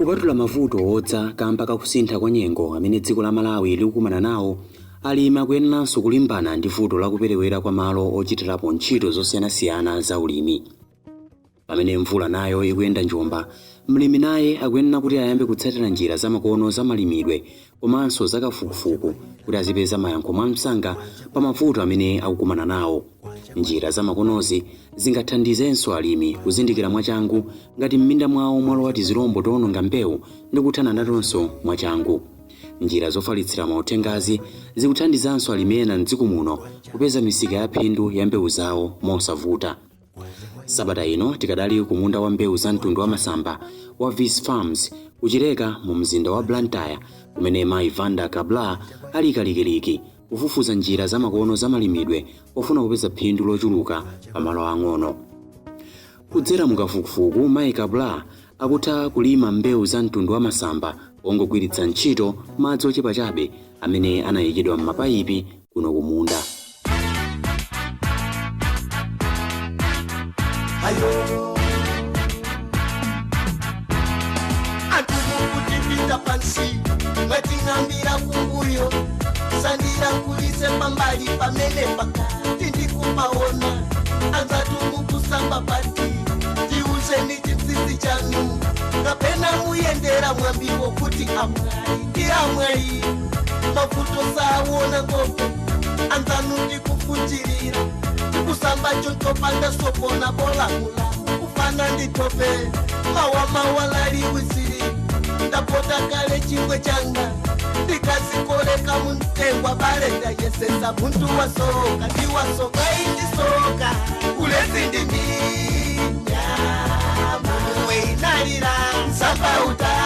Kupatula mavuto odza kamba kakusintha kwa nyengo amene dziko la Malawi likukumana nawo, alimi akuyeneranso kulimbana ndi vuto lakuperewera kwa malo ochitirapo ntchito zosiyanasiyana za ulimi. Pamene mvula nayo ikuyenda njomba, mlimi naye akuyenera kuti ayambe kutsatira njira zamakono zamalimidwe komanso zakafukufuku kuti azipeza mayankho mwamsanga pa mavuto amene akukumana nawo. Njira zamakonozi zingathandizenso alimi kuzindikira mwachangu ngati m'minda mwawo mwalowa tizilombo towononga mbewu ndi kuthana natonso mwachangu. Njira zofalitsira mauthengazi zikuthandizanso alimi ena mdziko muno kupeza misika ya phindu ya mbewu zawo mosavuta. Sabata ino tikadali ku munda wa mbewu za mtundu wa masamba wa Vis Farms kuchileka mu mzinda wa Blantyre, kumene mayi Vanda Kabla ali kalikiliki kufufuza njira zamakono zamalimidwe pofuna kupeza phindu lochuluka pamalo ang'ono. Kudzera mukafukufuku, mayi Kabla akutha kulima mbewu za mtundu wa masamba pongogwiritsa ntchito madzi ochepa chabe amene anayikidwa m'mapayipi kuno kumunda. Ayo, anthu mukutipita pansi, mwating'ambira kumbuyo, sandilankulise pambali pamene pakati ndikupaona. Anzatu mukusamba pati, tiuzeni chinsinsi chanu, kapena muyendera mwambiwo kuti amwayi ndi amwayi mavuto saona ngope. Anzanu ndikufunjirira, tikusamba chontopanda sopona bolamula kufana nditope mawa mawalaliwisiri. Ndapota kale chingwe changa ndikazikoleka muntengwa bale ndayesesa muntu wasoka ndiwasoka indisoka ulezi ndiminyama weinalira nsapautani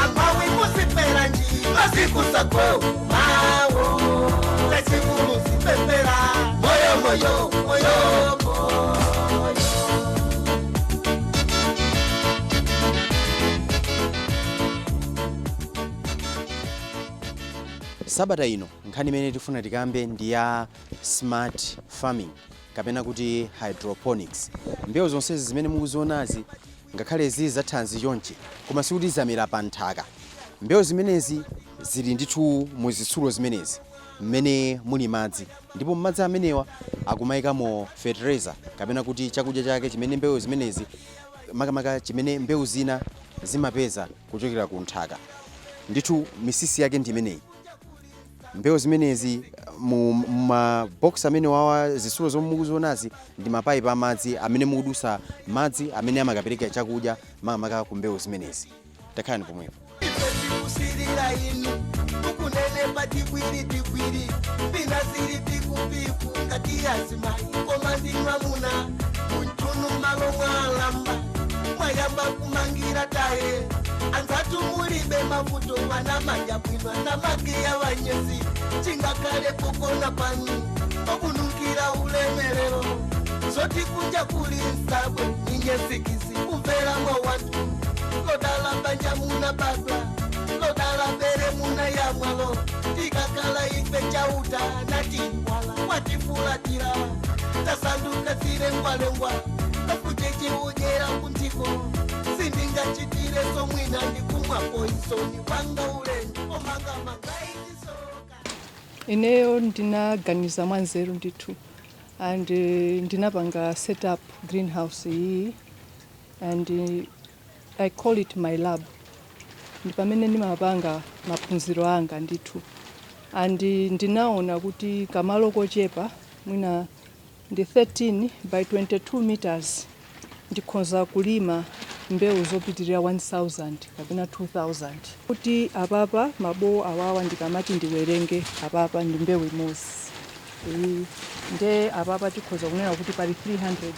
amawi musipera nji masikusako mawo tachikulu sipepera moyo moyo moyo moyo. Sabata ino nkhani imene tifuna tikambe ndi ya smart farming kapena kuti hydroponics. Mbewu zonsezi zimene mukuzionazi, ngakhale zili zathanzi chonchi, koma sikuti zamera pa nthaka. Mbewu zimenezi zili ndithu muzitsulo zimenezi mmene muli madzi, ndipo madzi amenewa akumayikamo fertilizer kapena kuti chakudya chake chimene mbewu zimenezi, makamaka chimene mbewu zina zimapeza kuchokera ku nthaka. Ndithu misisi yake ndi imeneyi. Mbewu zimenezi mu mabox amene wawa, zitsulo zomwe mukuzionazi ndi mapayipi amadzi amene mukudusa madzi amene amakapereka chakudya makamaka ku mbewu zimenezi. Takhalani pomwepo. Kusirira inu tukunene tigwiri tigwiri pina ziri pikupiku ngati azimayi koma ndimwamuna munchunu malo mwalamba mwayamba kumangira taye. Anzatu mulibe mavuto, vana madya bwino namagiya vanyezi chingakale pokona panu okunukira ulemerero zoti kunja kuli nsabwe ninyesikisi kumvera mwa wanthu lodala banja muna badwa lodala bere muna yamwalo tikakala ife chauta natiwala watifulatira tasanduka zilengwalengwa kafuchechiudyera kuntiko sindingachitire somwina ndikumwa poisoni wanga ulendo omanga mangaitisoka. Ineyo ndinaganiza mwanzeru ndithu and ndinapanga set up greenhouse iyi and I call it my lab. Ndi pamene ndimapanga maphunziro anga ndithu and ndinaona kuti kamalo kochepa, mwina ndi 13 by 22 meters, ndikhoza kulima mbewu zopitirira 1000 kapena 2000. Kuti apapa mabowo awawa ndikamati ndiwerenge, apapa ndi mbewu imodzi iyi, nde apapa tikhoza kunena kuti pali 300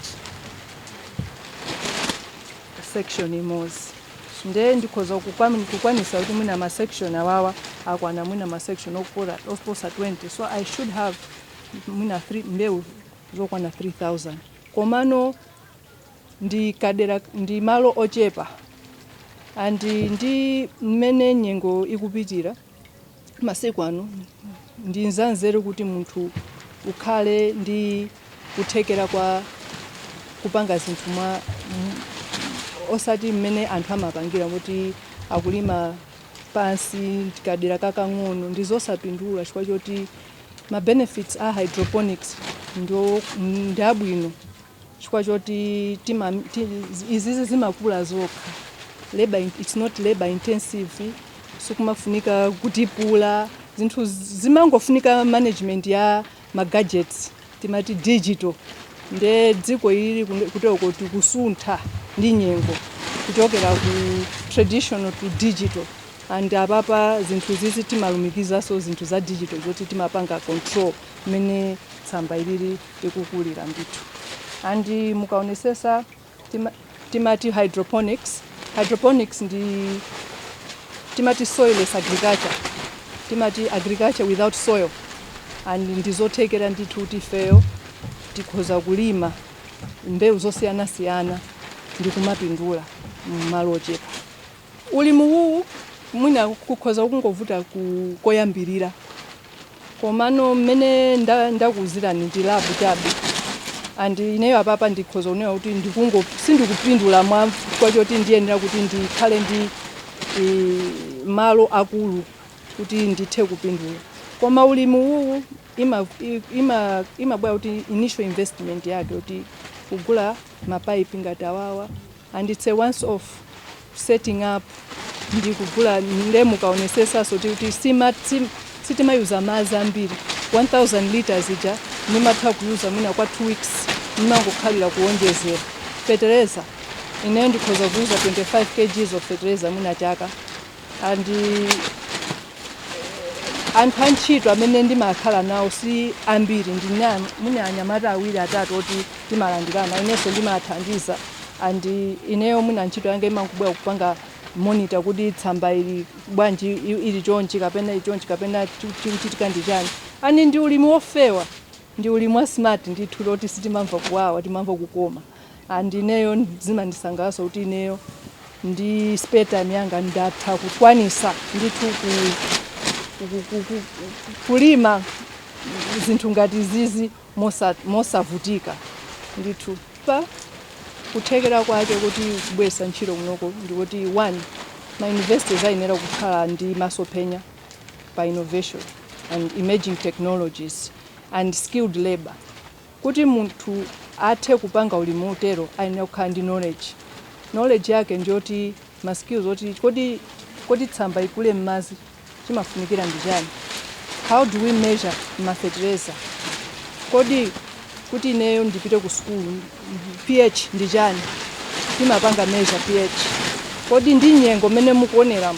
section imodzi, nde ndikhoza kukwanisa kuti mwina ma section awawa akwana mwina ma section oposa 20, so I should have mwina mbewu zokwana 3000. Komano ndi kadera, ndi malo ochepa and ndi mmene nyengo ikupitira masiku ano, ndi nzanzeru kuti munthu ukhale ndi kuthekera kwa kupanga zinthu mwa Osati mmene anthu amapangira kuti akulima pansi kadera kakang'ono, ndi zosapindula, chifukwa choti ma benefits a hydroponics ndi abwino, chifukwa choti izizi zimakula zokha. It's not labor intensive, sikumafunika kutipula zinthu, zimangofunika management ya ma gadgets, timati digital. Nde dziko ili kuteko kuti kusuntha ndi nyengo kuchokera ku traditional to digital, and apapa zinthu zizi timalumikizaso zinthu za digital zoti timapanga control mmene tsamba ilili ikukulira ndithu. And mukaonesesa timati hydroponics. Hydroponics ndi timati soilless agriculture, timati agriculture without soil, and ndizothekera ndithu kuti ifeyo tikhoza kulima mbewu zosiyanasiyana ndi kumapindula mmalo ochepa. Ulimi uwu mwina kukhoza kungovuta koyambirira, komano mmene ndakuwuzirani ndi lab chabe, and ineyo apapa ndikhoza kunena kuti sindikupindula mwa chifukwa choti ndiyenera kuti ndikhale ndi malo akulu kuti ndithe kupindula. Koma ulimi uwu imabwera kuti initial investment yake kuti kugula mapaipi ngati awawa, and it's a once off setting up ndi kugula. Nde mukaonesesaso kuti sitimayuza madzi ambiri. 1000 liters ija nimatha kuyuza mwina kwa 2 weeks, nimangokhalira kuwonjezera. Fetereza, ineyo ndikhoza kuyuza 25 kgs of fertilizer mwina chaka, and anthu antchito amene ndimakhala nawo si ambiri, ndina mwina anyamata awiri, atatu oti timalandirana. Inenso ndimathandiza, and ineyo mwina ntchito yanga imangobwera kupanga monitor kuti tsamba ili bwanji, ili chonchi kapena ili chonchi, kapena chikuchitika ndi chani. And ndi ulimi wofewa, ndi ulimi wa smart ndithu, loti sitimamva kuwawa, timamva kukoma. And ineyo zimandisangalatsa kuti ineyo ndi spare time yanga ndatha kukwanisa ndithu kulima zinthu ngati zizi mosavutika ndithu. Pa kuthekera kwake kuti kubweretsa ntchito kunoko ndikuti, one, ma universities ayenera kukhala ndi masomphenya pa innovation and emerging technologies and skilled labor. Kuti munthu athe kupanga ulimi utero ayenera kukhala ndi knowledge. Knowledge yake ndiyoti ma skills oti kodi tsamba ikule m'madzi chimafunikira ndi chani? How do we measure ma fertilizer? Kodi kuti ineyo ndipite ku school, pH ndi chani? Timapanga measure pH. Kodi ndi nyengo mmene mukuonera,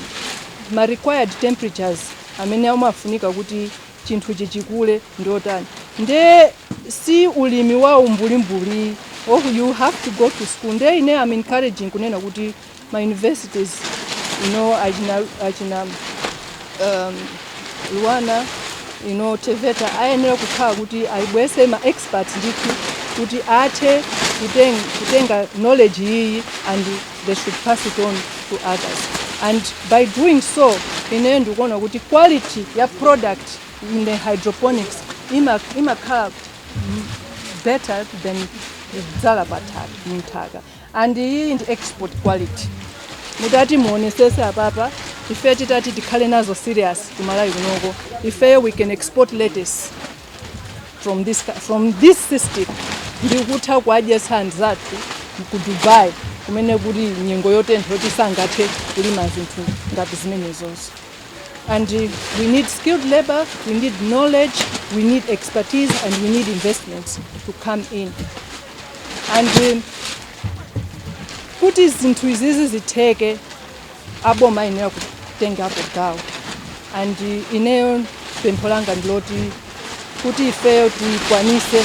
ma required temperatures amene amafunika kuti chinthu chichikule ndiotani? Nde si ulimi wa umbulimbuli. Oh, you have to go to school. Nde ine I'm encouraging kunena kuti ma universities, achina LUANAR, TEVETA, ayenera kukhala kuti ayibwese ma experts ndithu kuti athe kutenga knowledge iyi, and they should pass it on to others. And by doing so, ineyo ndikuona kuti quality ya product in the hydroponics imakhala better than kudzala pathaka, munthaka, and iyi ndi export quality. Mutati muonesese apapa, ife titati tikhale nazo serious kumalawi kunoko, ifeyo we can export lettuce from this system ndikutha kuadyetsa anzathu ku Dubai kumene kuli nyengo yotentha yoti sangathe kulima zinthu ngati zimenezozo. And we need skilled labor, we need knowledge, we need expertise, and we need investments to come in. And kuti zinthu izizi zitheke, aboma ayenera kutengapo gawo. And ineyo pempho langa ndiloti kuti ifeyo tikwanise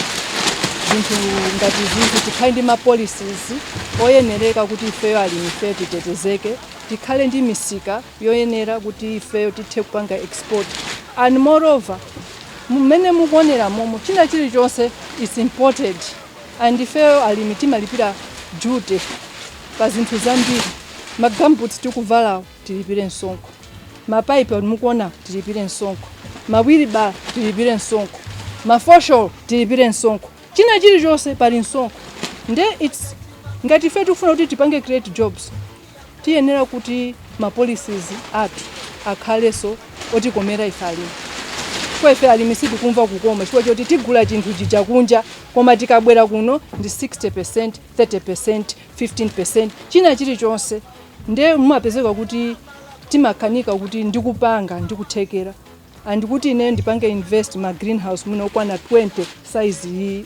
zinthu ngati zizi, tikhale ndi ma policies oyenereka kuti ifeyo alimi ifeyo titetezeke, tikhale ndi misika yoyenera kuti ifeyo tithe kupanga export. And moreover, mmene mukuonera momo, china chilichonse is imported, and ifeyo alimi timalipira duty pa zinthu zambiri. Ma gumboots tikuvalawo tilipire msonkho, mapaipi mukuona tilipire msonkho, ma wheelbarrow tilipire msonkho, mafosholo tilipire msonkho, china chilichonse pali msonkho. Nde it's Ngati ife tikufuna kuti tipange create jobs, tiyenera kuti ma policies athu akhalenso otikomera ife alimi, chifukwa ife alimi sitikumva kukoma chifukwa choti tigula chinthu chija kunja, koma tikabwera kuno ndi 60%, 30%, 15%, china chilichonse. Nde mumapezeka kuti timakanika kuti ndikupanga ndikuthekera andikuti ine ndipange invest ma greenhouse muno okwana 20 size iyi,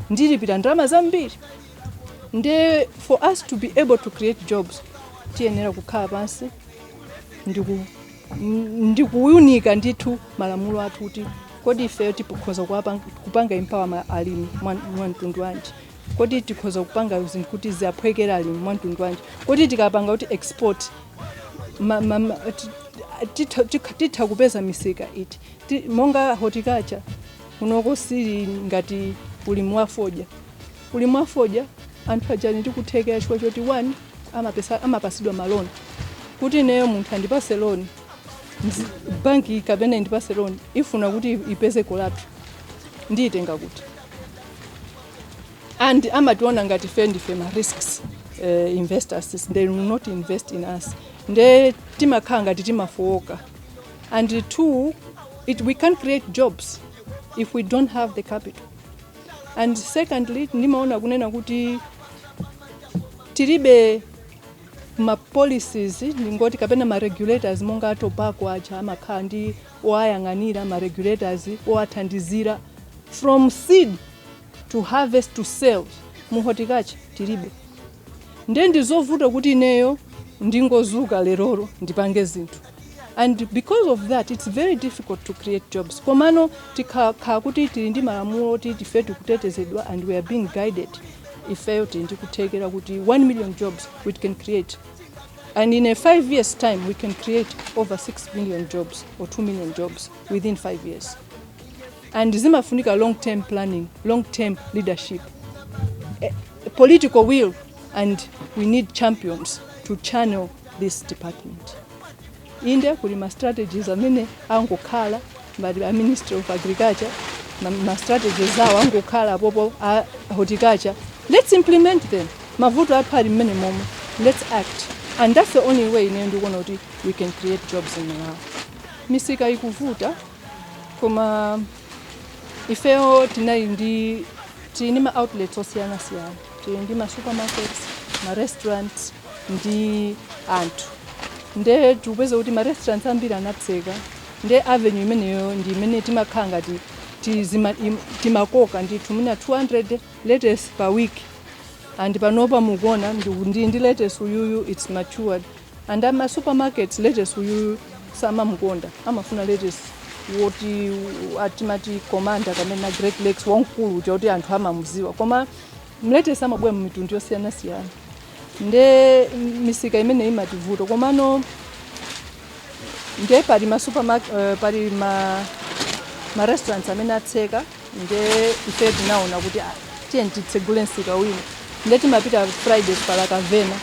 ndilipira ndalama zambiri. Nde for us to be able to create jobs, tiyenera kukhala pansi ndikuyunika ndithu malamulo athu kuti kodi ifeyo tikhoza kupanga empower alimi mwa mtundu wanji? Kodi tikhoza kupanga zinthu kuti ziaphwekera alimi mwa mtundu wanji? Kodi tikapanga kuti export titha kupeza misika iti? Monga horticulture kunoko sili ngati ulimi wa fodya. Ulimi wa fodya anthu ajani ndikuthekera chifukwa choti one, amapasidwa ma loan. Kuti ineyo munthu andipase loan, banki kapena indipase loan, ifuna kuti ipeze collateral. Ndiyitenga kuti? And amationa ngati fe ndife ma risks investors. They will not invest in us. Nde timakhala ngati timafowoka. And two, we can't create jobs if we don't have the capital. And secondly, ndimaona kunena kuti tilibe ma policies, ndingoti kapena ma regulators monga tobacco aja amakhala ndi oayang'anira, ma regulators owathandizira from seed to harvest to sales. Mu horticulture tilibe. Nde ndizovuta kuti ineyo ndingozuka leroro ndipange zinthu, and because of that it's very difficult to create jobs. Komano tikakhala kuti tili ndi malamulo oti tife tikutetezedwa and we are being guided, ifeyo tili ndi kuthekera kuti 1 million jobs we can create, and in a 5 years time we can create over 6 million jobs or 2 million jobs within 5 years. And zimafunika long term planning, long term leadership, political will, and we need champions to channel this department. Inde, kuli ma strategies amene angokhala ngati a Ministry of Agriculture, ma strategies awo angokhala apopo a horticulture. Let's implement them. Mavuto athu ali mmene momwe. Let's act, and that's the only way ine ndikuona kuti we can create jobs in Malawi. Misika ikuvuta, koma ifeyo tinali ndi tili ndi ma outlets osiyanasiyana. Tili ndi ma supermarkets, ma restaurants ndi anthu. Nde tikupeza kuti ma restaurants ambiri anatseka. Nde avenue imeneyo ndi imene timakhala ngati timakoka ndithu mwina 200 lettuce per week. And panopa mukuona ndi lettuce uyuyu, it's matured. And ama supermarkets, lettuce uyuyu samamukonda, amafuna lettuce woti atimati Commander kamene Great Lakes wamkulu uja kuti anthu amamuziwa. Koma lettuce amabwera mu mitundu yosiyanasiyana. Nde misika imene imativuta. Komano nde pali ma supermarket, pali ma restaurants amene atseka. Nde ife tinaona kuti ah, tiye titsegule msika wina. Nde timapita Fridays pala Kavena.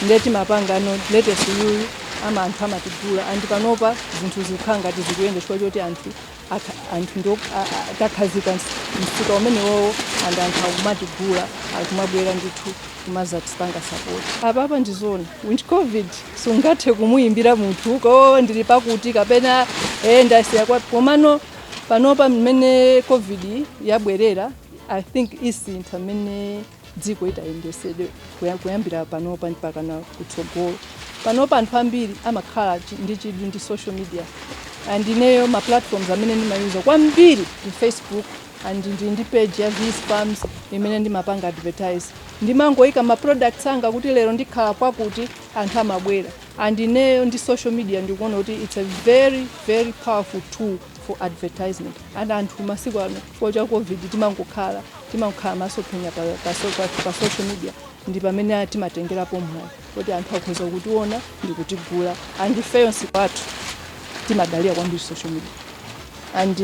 Nde timapanga no lettuce uyuyu ama anthu amatigula. And panopa zinthu zikukhala ngati zikuyenda chifukwa choti anthu ndo takhazika msika umenewowo and anthu akumatigula, akumabwera ndithu kumazatipanga support. Apapa ndizona, with COVID sungathe kumuyimbira munthu ko ndili pakuti kapena ndasiya kwa. Komano panopa mmene COVID yabwerera, I think isintha mmene dziko itayendesedwe kuyambira panopa mpaka na kutsogolo. Panopa anthu ambiri amakhala ndi chidwi ndi social media, and ineyo ma platforms amene ndimayuza kwambiri ndi Facebook, and ndi page ya V's Farms imene ndimapanga advertise. Ndimangoyika ma products anga kuti lero ndikhala kwakuti, anthu amabwera. And ineyo ndi social media ndikuona kuti it's a very, very powerful tool for advertisement. And anthu masiku ano, chifukwa cha COVID, timangokhala masomphenya pa social media. Ndi pamene timatengerapo mwayi kuti anthu akhoza kutiona ndi kutigula. And ifeyo msika wathu timadalira kwambiri social media, and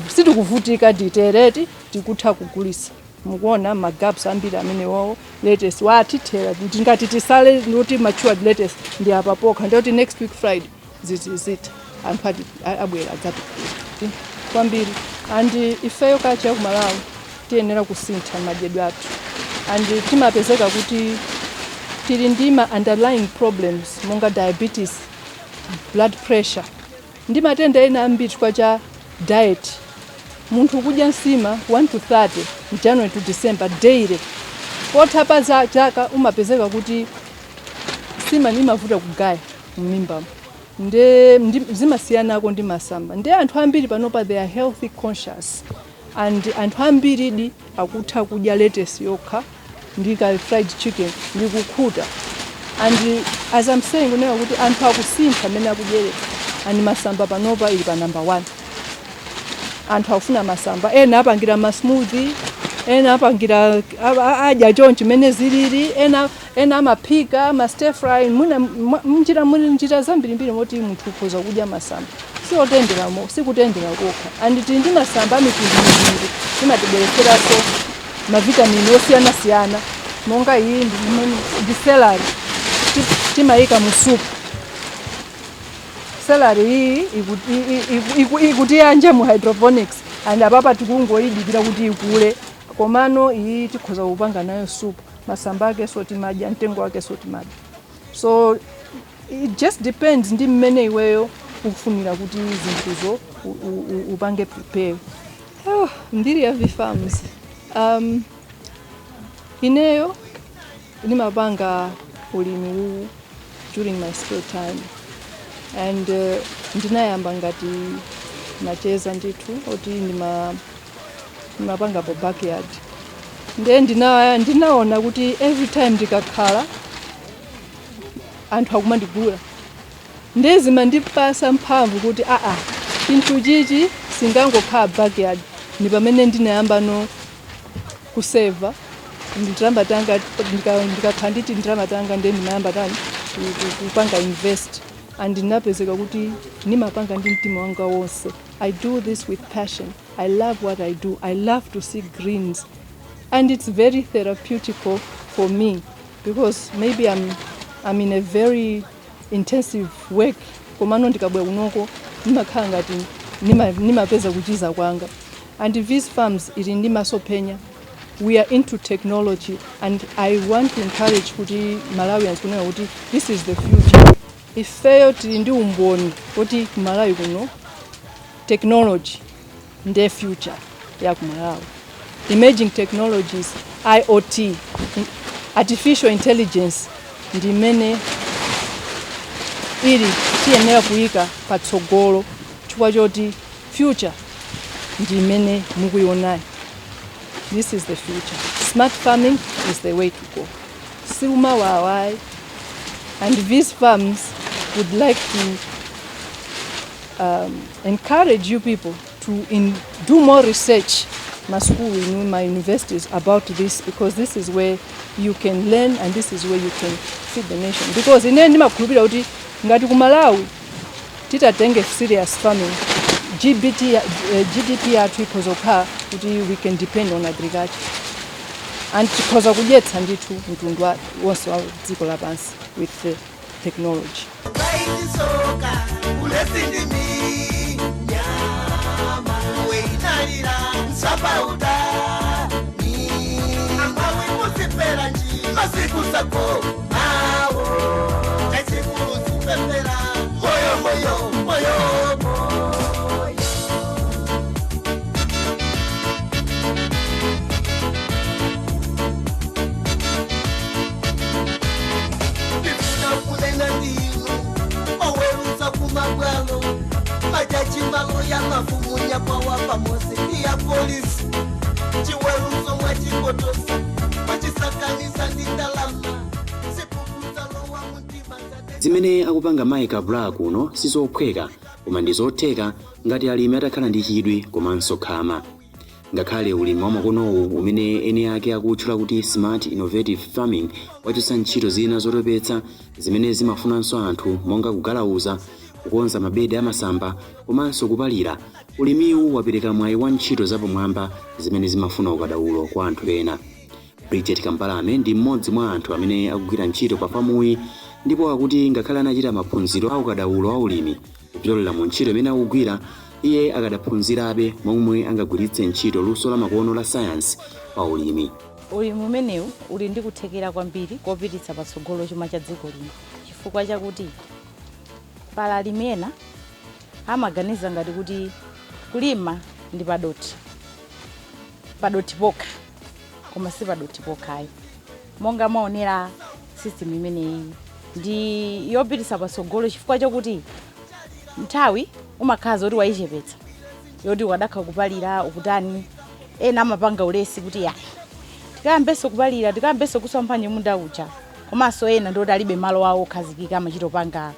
sitikuvutika ditereti, tikutha kugulisa. Mukuona ma gaps ambiri amene wawo lettuce watithera. Tingati tisale ndikuti matured lettuce ndi apa pokha, ndikuti next week Friday zitha, anthu abwera adzatigula kwambiri. And ifeyo culture ya ku Malawi tiyenera kusintha madyedwe athu. And timapezeka kuti tili ndi ma underlying problems monga diabetes, blood pressure ndi matenda ena ambiri chifukwa cha diet. Munthu kudya nsima 1 to 30, January to December, daily, potha pa za chaka umapezeka kuti nsima imavuta kugaya m'mimbamo. Nde zimasiyanako ndi masamba. Nde anthu ambiri panopa, they are healthy conscious, and anthu ambiri di akutha kudya lettuce yokha ndi ka fried chicken ndi kukhuta. And as I'm saying, kunena kuti anthu akusintha amene akudyerera, and masamba panopa ili pa number one. Anthu akufuna masamba, ena apangira ma smoothie, ena apangira adya chonchi mene zilili, ena amaphika ma stir fry, mwina mnjira, muli njira zambirimbiri moti munthu ukhoza kudya masamba. Siotendera, sikutendera kokha. And tili ndi masamba amitundumitundu, imatibweretseranso mavitamini osiyanasiyana, monga iyi ndi celery, timayika mu soup. Celery iyi ikutiyanja mu hydroponics, and apapa tikungoyidikira kuti ikule. Komano iyi tikhoza kupanga nayo soup. Masamba ake so timadya, mtengo wake so timadya. So it just depends ndi mmene iweyo ukufunira kuti zinthuzo upange prepare. Oh, mbiri ya V Farms, ineyo ndimapanga ulimi uwu during my spare time, and ndinayamba ngati macheza ndithu, oti ndimapanga pa backyard. Nde ndinaona kuti every time ndikakhala, anthu akumandigula. Nde zimandipasa mphamvu kuti aa, chinthu chichi singangokhala backyard. Ndi pamene ndinayamba no kuseva ndalama tanga. Ndikakhala nditi ndalama tanga, nde ndimayamba tani kupanga invest, and ndinapezeka kuti ndimapanga ndi mtima wanga wonse. I do this with passion. I love what I do. I love to see greens, and it's very therapeutical for me because maybe I'm in a very intensive work, komano ndikabwera kunoko ndimakhala ngati nimapeza kuchiza kwanga. And these farms ili ndi masomphenya. We are into technology, and I want to encourage kuti Malawians, kunena kuti this is the future. Ifeyo tili ndi umboni kuti Malawi kuno technology ndiye future ya ku Malawi. Emerging technologies, IoT, artificial intelligence, ndi imene ili tiyenera kuyika patsogolo, chifukwa choti future ndi imene mukuyionayi. This is the future. Smart farming is the way to go. Siumawawayi. And these farms would like to encourage you people to do more research, my school, in my universities, about this, because this is where you can learn and this is where you can feed the nation. Because ine ndimakhulupirira kuti ngati ku Malawi titatenge serious farming, GBT, GDP yathu ikhoza kukhala kuti we can depend on agriculture and tikhoza kudyetsa ndithu mtundu wonse wa dziko lapansi with the technology. Kaitisoka ulesindimi nyama weinalira nsapauta ambawe musipera nji masiku sako mawo chachikulu sipepera moyo moyo moyo moyo. Ndifuna kunena ndinu oweruza kumabwalo, majaji, maloya, mafumu, nyakwawa pamozi ndi ya polisi. Chiweruzo mwachipotosa, mwachisakaniza ndi ndalama sipukuzalowa mtima. Zimene akupanga Mike Kabula kuno sizophweka, koma ndi zotheka ngati alimi atakhala ndi chidwi komanso khama. Ngakhale ulimi wamakonowu, umene eni ake akutchula kuti smart innovative farming, wachotsa ntchito zina zotopetsa zimene zimafunanso anthu, monga kugalauza, kukonza mabedi amasamba komanso kupalira, ulimiwu wapereka mwayi wa ntchito zapamwamba zimene zimafuna ukadaulo kwa anthu ena. Bridget Kambalame ndi mmodzi mwa anthu amene akugwira ntchito pa famuyi, ndipo akuti ngakhale anachita maphunziro a ukadaulo a ulimi, kupyolera mu ntchito imene akugwira iye akadaphunzirabe momwe angagwiritse ntchito luso la makono la sayansi pa ulimi. Ulimi umenewu uli ndi kuthekera kwambiri kopititsa patsogolo chuma cha dziko lino, chifukwa chakuti pala alimi ena amaganiza ngati kuti kulima ndi padoti, padoti pokha, koma si padoti pokhayi. Monga maonera, system imeneyi ndi yopititsa patsogolo chifukwa chakuti nthawi umakhala zoti wayichepetsa, yoti ukadakha kupalira ukutani. Ena amapanga ulesi kuti ya, tikayambenso kupalira, tikayambenso kuswa mphanje munda uja. Komanso ena ndoti alibe malo awo okhazikika, amachita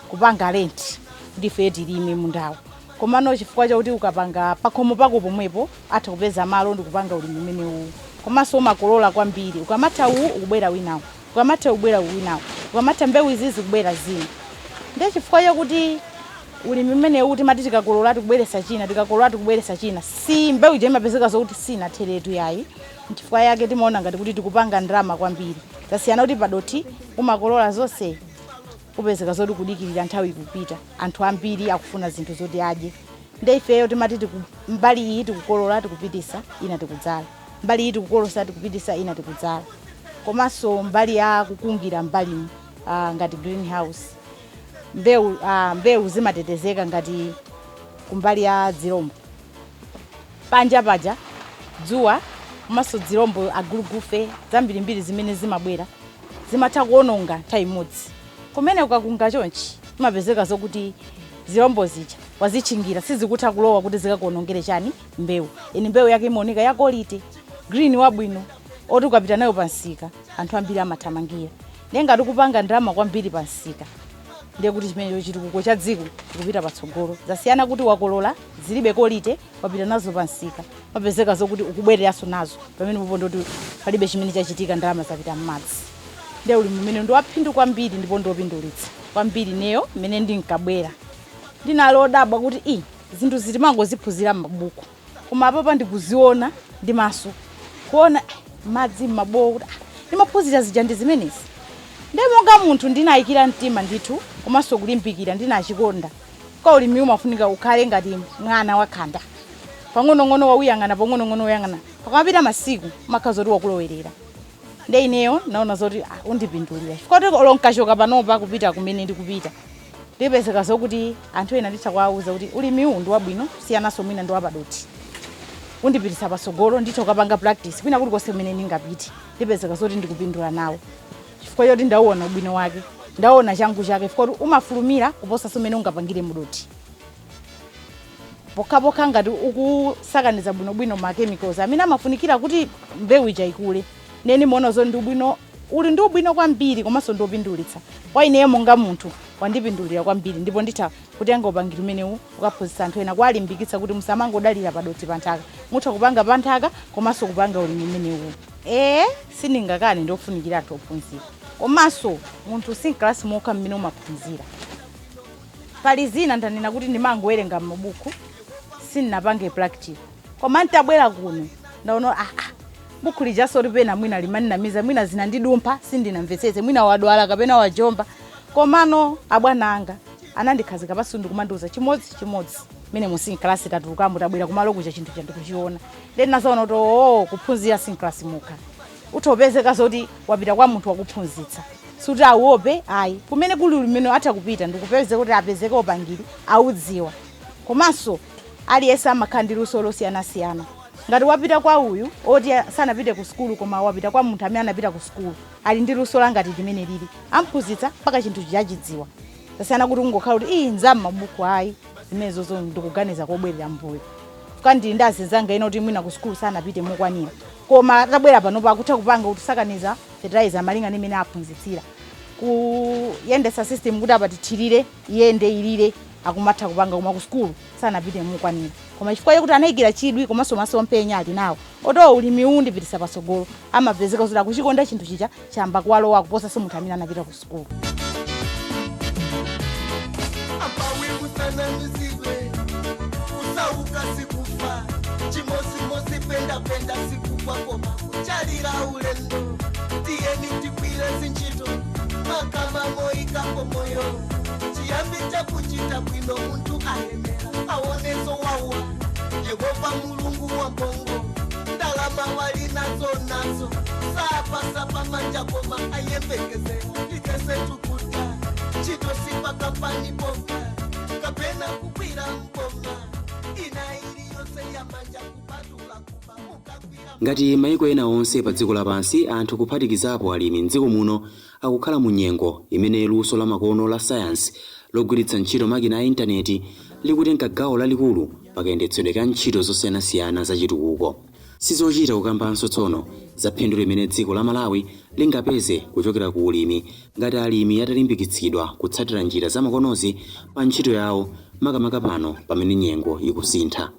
kupanga rent kuti ife tilime mundawo. Komano chifukwa chakuti ukapanga pakhomo pako pomwepo, atha kupeza malo ndi kupanga ulimi umenewu. Komanso umakolola kwambiri. Ukamatha uwu, ukubwera winawo, ukamatha ubwera winawo, ukamatha mbewu izi, zikubwera zina. Ndiye chifukwa chakuti ulimi umenewu timati tikakolola tikubweretsa china, tikakolola tikubweretsa china, si mbewu ija imapezeka zokuti sinatheretu yayi. Nchifukwa yake timaona ngati kuti tikupanga ndalama kwambiri. Zasiyana kuti padoti umakolola zonse, upezeka zoti kudikirira, nthawi ikupita, anthu ambiri akufuna zinthu zoti adye. Nde ifeyo timati mbali iyi tikukolola, tikupitisa ina tikudzala, mbali iyi tikukolosa, tikupitisa ina tikudzala. Komanso mbali ya kukungira mbalimu, ngati greenhouse, mbewu zimatetezeka ngati kumbali ya dzirombo. Panja paja dzuwa komanso dzirombo, agulugufe zambirimbiri zimene zimabwera zimatha kuononga nthawi imodzi. Kumene ukakunga chonchi, imapezeka zokuti zirombo zija wazitchingira, sizikutha kulowa kuti zikakuonongere chani, mbewu. Eni mbewu yake imaoneka ya quality, green wabwino, oti ukapita nayo pansika anthu ambiri amathamangira. Ndiye ngati kupanga ndalama kwambiri pansika, ndiye kuti chimenecho chitukuko cha dziko chikupita patsogolo. Zasiyana kuti wakolola zilibe quality, wapita nazo pansika, mapezeka zokuti ukubwereranso nazo pamene popo, ndoti palibe chimene chachitika, ndalama zapita m'madzi. Ndiye ulimi umene ndi waphindu kwambiri ndipo ndiwopindulitsa kwambiri. Neyo mmene ndinkabwera ndinali odabwa kuti i zinthu zitimangoziphunzira m'mabuku, koma apapa ndikuziona ndi maso, kuona madzi m'mabowo, kuti ndimaphunzira zija ndi zimenezi. Ndiye monga munthu ndinayikira mtima ndithu komanso kulimbikira, ndinachikonda. Kwa ulimi umafunika ukhale ngati mwana wakhanda, pang'onong'ono wauyang'ana, pang'onong'ono uyang'ana, pakamapita masiku umakhala zoti wakulowerera. Nde ineyo naona zoti undipindulira, chifukwa kuti olo nkachoka panopa kupita kumene ndikupita, ndipezeka zokuti anthu ena nditha kuwawuza kuti ulimi uwu ndi wabwino, siyananso mwina ndi wapadoti, undipititsa patsogolo. Nditha kukapanga practice kwina kulikonse kumene ndingapite, ndipezeka zoti ndikupindula nawo, chifukwa choti ndauona ubwino wake, ndaona changu chake, chifukwa kuti umafulumira kuposa mmene ungapangire mudoti, pokhapokha ngati ukusakaniza bwinobwino ma chemicals amene amafunikira kuti mbewu ija ikule. Neni muona zoti ndi ubwino, uli ndi ubwino kwambiri komanso ndi wopindulitsa. Kwa ineyo monga munthu wandipindulira kwambiri, ndipo nditha kutenga upangiri umenewu ukaphunzitsa anthu ena, kuwalimbikitsa kuti musamangodalira padoti, panthaka. Mutha kupanga panthaka komanso kupanga ulimi umenewu. Ee, sindingakane, ndiofunikira anthu ophunzira. Komanso munthu si mkalasi mokha mmene umaphunzira. Pali zina ndanena kuti ndimangowerenga m'mabuku, sindinapange practical, koma ntabwera kuno ndaona buku lijaso lipena mwina limaninamiza, mwina zinandidumpha, sindinamvetsetse, mwina wadwala kapena wajomba. Komano abwana anga anandikhazika pansi ndikumandiuza chimodzi chimodzi mene musi mkalasi tatulukamo, tabwera kumalo kuja, chinthu chandikuchiona. Then nazaona kuti oo, kuphunzira si mkalasi mokha. Utopezeka zoti wapita kwa munthu wakuphunzitsa, suti awope ayi. Kumene kuli limene atha kupita ndikupeze kuti apezeke upangiri audziwa. Komanso aliyense amakhala ndi luso losiyanasiyana. Ngati wapita kwa uyu oti sanapite ku sukulu, koma wapita kwa munthu amene anapita ku sukulu, ali ndi luso langati limene lili, amphunzitsa mpaka chinthu chachidziwa. Zasiyana kuti ungokhala kuti iyi nzam'mabuku, ayi, zimenezozo ndikuganiza kobwerera mbuyo. Fuka ndili ndi azinzanga ena kuti mwina ku sukulu sanapite mokwanira, koma atabwera panopo akutha kupanga kuti kusakaniza fertilizer malinga ndi imene aphunzitsira, kuyendesa system kuti apa tithirire, iyende ilire, akumatha kupanga, koma ku sukulu sanapite mokwanira. Koma chifukwa chakuti anayikira chidwi komanso masomphenya ali nawo oto ulimi uwu ndipitisa patsogolo, amapezeka kuti akuchikonda chinthu chija, chamba kuwalowa kuposanso munthu amene anapita ku sukulu. Apawi kusanamizidwe, kusauka sikufa, chimosimosi pendapenda sikugwa koma kuchalira ulendo. Tiyeni tigwire zinchito makama moyikapo moyo. Chiyambi chakuchita bwino, munthu ayenera aoneso wawa. Yehova Mulungu wa mbongo, ndalama walina. Nazo nazo sapasapa manja koma ayembekezera likesetukuta ntchito sipakampani poka kapena kugwira mboma ina iliyonse yamanja kupatula kuba mukagwira. Ngati maiko ena onse pa dziko lapansi, anthu kuphatikizapo alimi mdziko muno akukhala mu nyengo imene luso lamakono la sayansi logwiritsa ntchito makina a intaneti likutenga gawo lalikulu pakayendetsedwe ka ntchito zosiyanasiyana zachitukuko. Sizochita kukambanso tsono za phindu limene dziko la Malawi lingapeze kuchokera ku ulimi ngati alimi atalimbikitsidwa kutsatira njira zamakonozi pa ntchito yawo, makamaka pano pamene nyengo ikusintha.